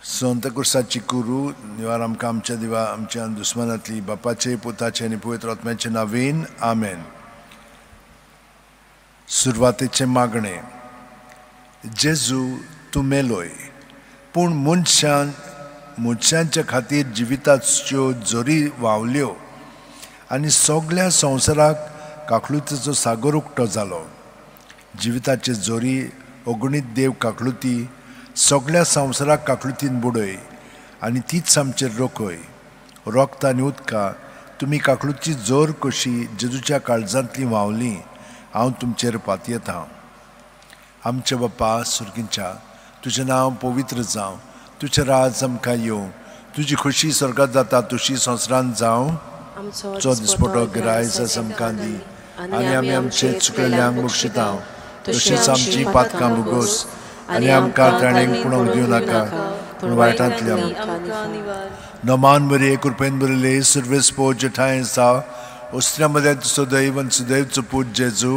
संत कुर्साची कुरू निवार आमकां आमच्या दिवा आमच्या दुस्मनांतली बापाचे पुताचे आनी पवित्र आत्म्याचे नांवान आमेन. सुरवातेचें मागणें. जेजू तूं मेलोय पूण मनशान मनशांच्या खातीर जिविताच्यो जोरी व्हांवल्यो आनी सगळ्या संवसाराक काकलुतीचो सागर उक्तो जालो. जिविताचे जोरी अगणीत देव काकलुती सगळ्या संवसाराक काकलुतीन बुडय आनी तीच आमचेर रोखय. रोगता आनी उदकां तुमी काकलुची जोर कशी जेजूच्या काळजांतली व्हांवली हांव तुमचेर पातयेता. आमच्या बापा सुर्गींच्या तुजें नांव पवित्र जावं, तुजें राज आमकां येवं, तुजी खोशी स्वर्गात जाता तशी संवसारांत जावं. चो दिसपटो गिरायस आमकां दी आनी आमी आमचे चुकलेल्यांक बक्षिता तशीच आमची पातकां भोगोस आनी आमकां ताणें पुणोवंक दिवं नाका पूण वायटांतल्या. नमान बरी कृपेन बरले सुर्वेस पो जेठांय आसा ओस्त्र्या मदें सदैव आनी सुदैवचो पूत जेजू.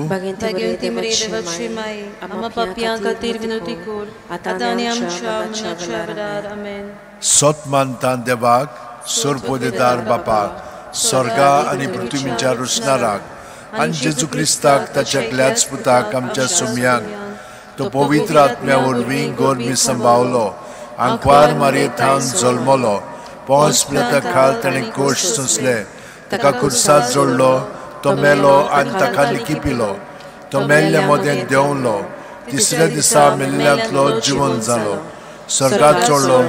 सत मानता देवाक सोरपोदेदार बापाक स्वर्गा आनी पृथ्वीच्या रुसणाराक आनी जेजू क्रिस्ताक ताच्या एकल्याच पुताक आमच्या सुमयांक तो पवित्र आत्म्या वरवीं गोरमी संभावलो आंकवार मारये थावन जल्मलो पोंस पिलाता खाल ताणें कोश सोंसले ताका कुर्सात जोडलो तो मेलो आनी ताका लिखिपिलो तो मेल्ल्या मदें देंवलो तिसऱ्या दिसा मेल्ल्यांतलो जिवन जालो स्वर्गात चडलो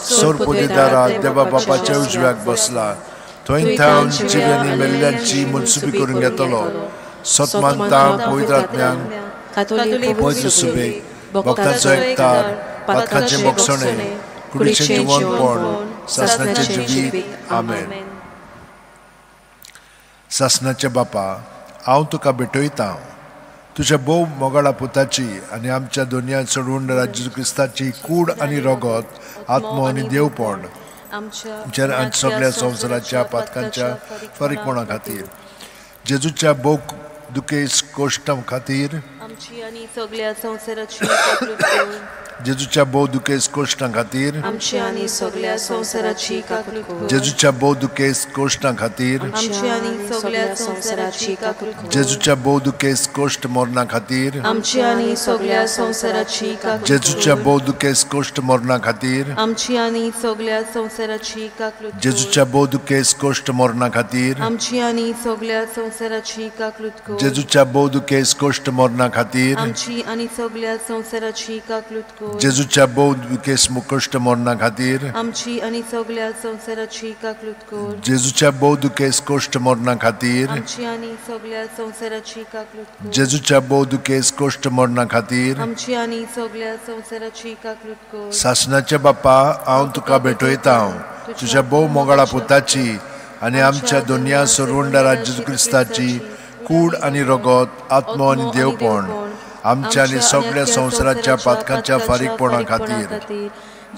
सोरपोदेदारा देवा बापाच्या उजव्याक बसला थंय थावन जिव्यांनी मेल्ल्यांची मनसुबी करून घेतलो. सत मानता पवित्र आत्म्यांक पवित्र सुबेक भक्तांचो एकतार पातकांचें भोगसणें कुडीचें जिवनपण सासणाचें जिवीत. आमेन. सासणाचे बापा हांव तुका भेटयता तुज्या भोव मोगाळा पुताची आनी आमच्या दोनया चडून जेजू क्रिस्ताची कूड आनी रगत आत्मो आनी देवपण आमच्या सगळ्या संवसाराच्या पातकांच्या फारीकपणा खातीर जेजूच्या भोव दुखेस कोश्टां खातीर जेजूच्या भोव दुखेस कोश्टां खातीर जेजूच्या भोव दुखेस कोश्टां खातीर जेजूच्या भोव दुखेस कोश्ट मरणा खातीर जेजूच्या भोव दुखेस कोश्ट मरणा खातीर जेजूच्या भोव दुखेस कोश्ट मरणा खातीर जेजूच्या भोव दुखेस कोश्ट मरणा खातीर जेजूच्या भोव दुखेस कश्ट मरणा खातीर आमची आनी सगळ्या संवसाराची काकलूत कर. जेजूच्या भोव दुखेस कश्ट मरणा खातीर आमची आनी सगळ्या संवसाराची काकलूत कर. जेजूच्या भोव दुखेस कश्ट मरणा खातीर आमची आनी सगळ्या संवसाराची काकलूत कर. सासणाच्या बापा हांव तुका भेटयता तुज्या भोव मोगाळा पुताची आनी आमच्या दोनया सरवंडारा जेजू क्रिस्ताची कूड आनी रगत आत्मो आनी देवपण आमच्या आनी सगळ्या संवसाराच्या पातकांच्या फारीकपणा खातीर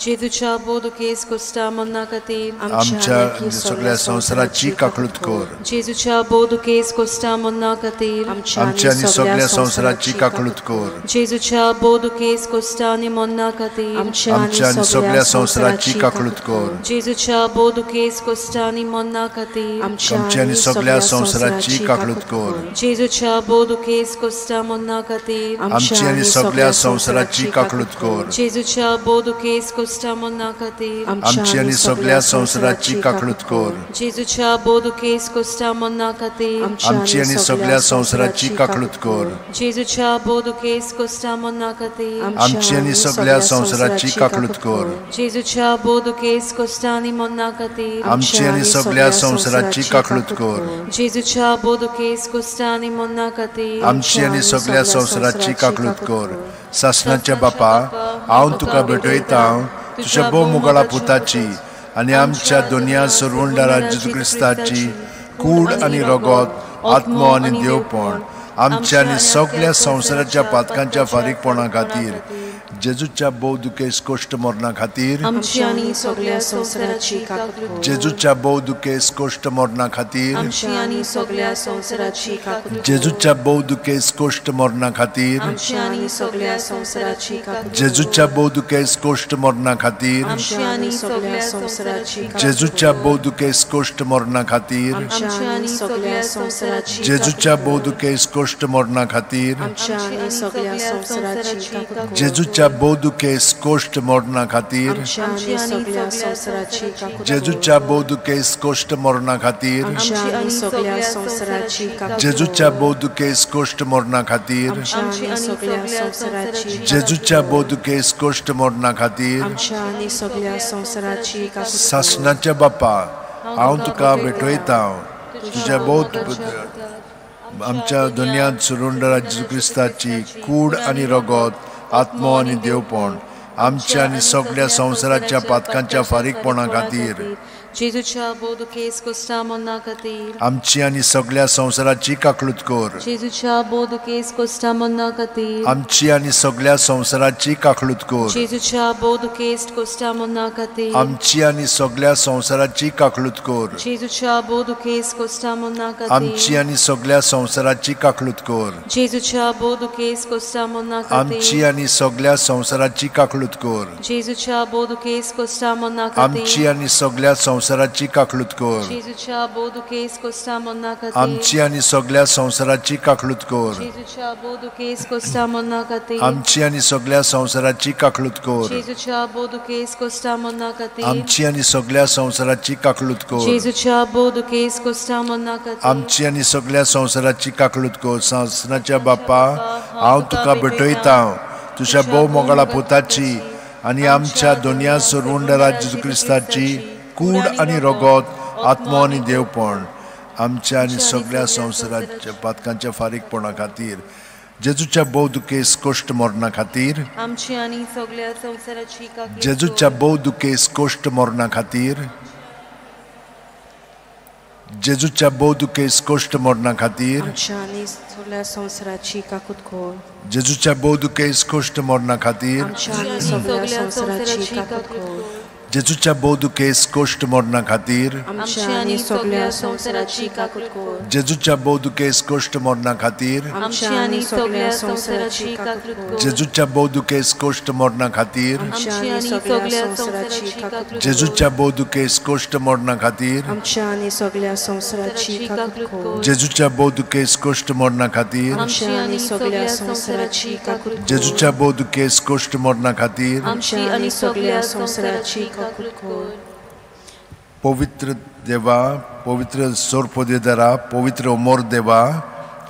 जेजूच्या भोव दुखेस कोश्टा मरणा खातीर आमच्या सगळ्या संवसाराची काकलूत कर. जेजूच्या भोव दुखेस कोश्टा मरणा खातीर आमच्या आनी सगळ्या संवसाराची काकलूत कर. जेजूच्या भोव दुखेस कोश्टा आनी मरणा खातीर आमच्या आनी सगळ्या संवसाराची काकलूत कर. जेजूच्या भोव दुखेस कोश्टा आनी मरणा खातीर आमच्या आनी सगळ्या संवसाराची काकलूत कर. जेजूच्या भोव दुखेस कोश्टा मरणा खातीर आमच्या आनी सगळ्या संवसाराची काकलूत कर. जेजूच्या भोव दुखेस आमची आनी सगळ्या संवसाराची काकलूत कर. जेजूच्या भोव दुखेस कोश्टा मरणा खातीर आमची आनी सगळ्या संवसाराची काकलूत कर. जेजूच्या भोव दुखेस कोश्टा मरणा खातीर आमची आनी सगळ्या संवसाराची काकलूत कर. जेजूच्या भोव दुखेस कोश्टा आनी मरणा खातीर आमची आनी सगळ्या संवसाराची काकलूत कर. जेजूच्या भोव दुखेस कोश्टा आनी मरणा खातीर आमची आनी सगळ्या संवसाराची काकलूत कर. सासणाच्या बापा हांव तुका भेटयता तुज्या भोव मोगाळा पुताची आनी आमच्या दोनया सरवंडारा जेजू क्रिस्ताची कूड आनी रगत आत्मो आनी देवपण आमच्या आनी सगळ्या संवसाराच्या पातकांच्या फारीकपणा खातीर जेजूच्या भोव दुखेस्त कश्ट मरणा खातीर आमची आनी सगळ्या संवसाराची काकूत कर. जेजूच्या भोव दुखेस्त कश्ट मरणा खातीर आमची आनी सगळ्या संवसाराची काकूत कर. जेजूच्या भोव दुखेस्त कश्ट मरणा खातीर आमची आनी सगळ्या संवसाराची काकूत कर. जेजूच्या भोव दुखेस्त कश्ट मरणा खातीर आमची आनी सगळ्या संवसाराची काकूत कर. जेजूच्या भोव दुखेस्त कश्ट मरणा खातीर आमची आनी सगळ्या संवसाराची जेजूच्या भोव दुखेस्त कश्ट मरणा खातीर आमची आनी सगळ्या संवसाराची काकूत कर. जेजूच्या भोव दुखेस्त कश्ट मरणा खातीर आमची आनी सगळ्या संवसाराची काकूत कर. जेजूच्या भोव दुखेस्त कश्ट मरणा खातीर आमची आनी सगळ्या संवसाराची काकूत कर. जेजूच्या भोव दुखेस्त कश्ट मरणा खातीर आमची आनी सगळ्या संवसाराची जेजूच्या भोव दुखेस्त कश्ट मरणा खातीर आमच्या आनी सगळ्या संवसाराची काकूत कर. सासणाच्या बापा, हांव तुका भेटयता तुज्या भोव आमच्या दुनियांत सुरुंडरा जेजू क्रिस्ताची कूड आनी रगत, आत्मो आनी देवपण आमच्या आनी सगळ्या संवसाराच्या पातकांच्या फारीकपणा खातीर जेजूच्या भोव दुखेस्त कश्ट मरणा खातीर आमची आनी सगळ्या संवसाराची काकळूत कर. जेजूच्या भोव दुखेस्त कश्ट मरणा खातीर आमची आनी सगळ्या संवसाराची काकळूत कर. जेजूच्या भोव दुखेस्त कश्ट मरणा खातीर आमची आनी सगळ्या संवसाराची काकळूत कर. जेजूच्या भोव दुखेस्त कश्ट मरणा खातीर आमची आनी सगळ्या संवसाराची काकळूत कर. जेजूच्या भोव दुखेस्त कश्ट मरणा आमची खातीर आनी सगळ्या संवसाराची काकळूत कर. जेजूच्या भोव दुखेस्त कश्ट मरणा आमची खातीर आनी सगळ्या संवसाराची काकळूत कर. जेजूच्या भोव दुखेस्त कश्ट मरणा खातीर आमची आनी सगळ्या संवसाराची काकळूत कर. जेजूच्या भोव दुखेस्त कश्ट मरणा खातीर आमची आनी सगळ्या संवसाराची काकळूत कर. जेजूच्या भोव दुखेस्त कश्ट मरणा खातीर आमची आनी सगळ्या संवसाराची काकळूत कर. जेजूच्या भोव दुखेस्त कश्ट मरणा खातीर आमची आनी सगळ्या संवसाराची काकळूत कर. सासणाच्या बापा, हांव तुका भेटयता तुज्या भोव मोगाळा पुताची आनी आमच्या दोनया सुरवंडरा जेजू क्रिस्ताची कूड आनी रगत, आत्मो आनी देवपण आमच्या आनी सगळ्या संवसाराच्या पातकांच्या फारीकपणा खातीर जेजूच्या भोव दुखेस्त कश्ट मरणा खातीर आमची आनी सगळ्या संवसाराची काकूत कर. जेजूच्या भोव दुखेस्त कश्ट मरणा खातीर जेजूच्या भोव दुखेस्त कश्ट मरणा खातीर आमच्या आनी सगळ्या संवसाराची काकूत कर. जेजूच्या भोव दुखेस्त कश्ट मरणा खातीर आमच्या आनी सगळ्या संवसाराची काकूत कर. जेजूच्या भोव दुखेस्त कश्ट मरणा खातीर आमच्या आनी सगळ्या संवसाराची काकूत कर. जेजूच्या भोव दुखेस्त कश्ट मरणा खातीर आमच्या आनी सगळ्या संवसाराची काकूत कर. जेजूच्या भोव दुखेस्त कश्ट मरणा खातीर आमच्या आनी सगळ्या संवसाराची काकूत कर. जेजूच्या भोव दुखेस्त कश्ट मरणा खातीर आमच्या आनी सगळ्या संवसाराची काकूत कर. जेजूच्या भोव दुखेस्त कश्ट मरणा खातीर आमच्या आनी सगळ्या संवसाराची काकूत कर. जेजूच्या भोव दुखेस्त कश्ट मरणा खातीर आमच्या आनी सगळ्या संवसाराची काकूत कर. पवित्र देवा, पवित्र सोरपोदेदारा, पवित्र अमोर देवा,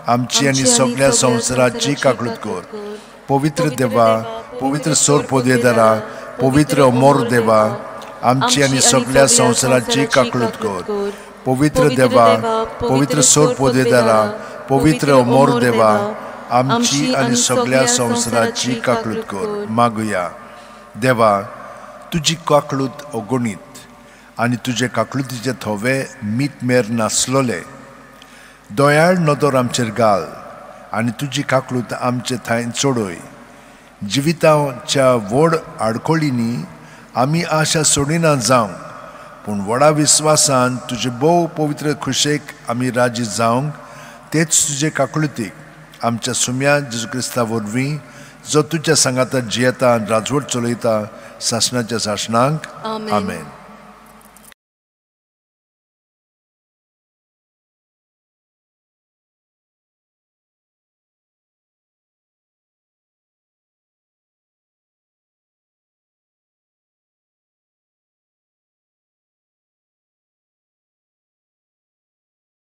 आमची आनी सगळ्या संवसाराची काकळूत कर. पवित्र देवा, पवित्र सोरपोदेदारा, पवित्र अमोर देवा, आमची आनी सगळ्या संवसाराची काकळूत कर. पवित्र देवा, पवित्र सोरपोदेदारा, पवित्र अमोर देवा, आमची आनी सगळ्या संवसाराची काकळूत कर. मागुया. देवा, तुजी काकळूत अगणीत आनी तुजे काकळुतीचे थोवे मीत मेर नासलोले. दयाळ नदर आमचेर घाल आनी तुजी काकळूत आमचे थंय चडय. जिविताच्या व्हड आडखळींनी आमी आशा सोडिना जावंक, पूण व्हडा विस्वासान तुजे भोव पवित्र खुशेक आमी राजी जावंक, तेच तुजे काकळुतीक आमच्या सुम्या जेजू क्रिस्ता वरवीं, जो तुज्या सांगाता जियेता आनी राजवट चलयता सासणाच्या सासणाक. आमेन.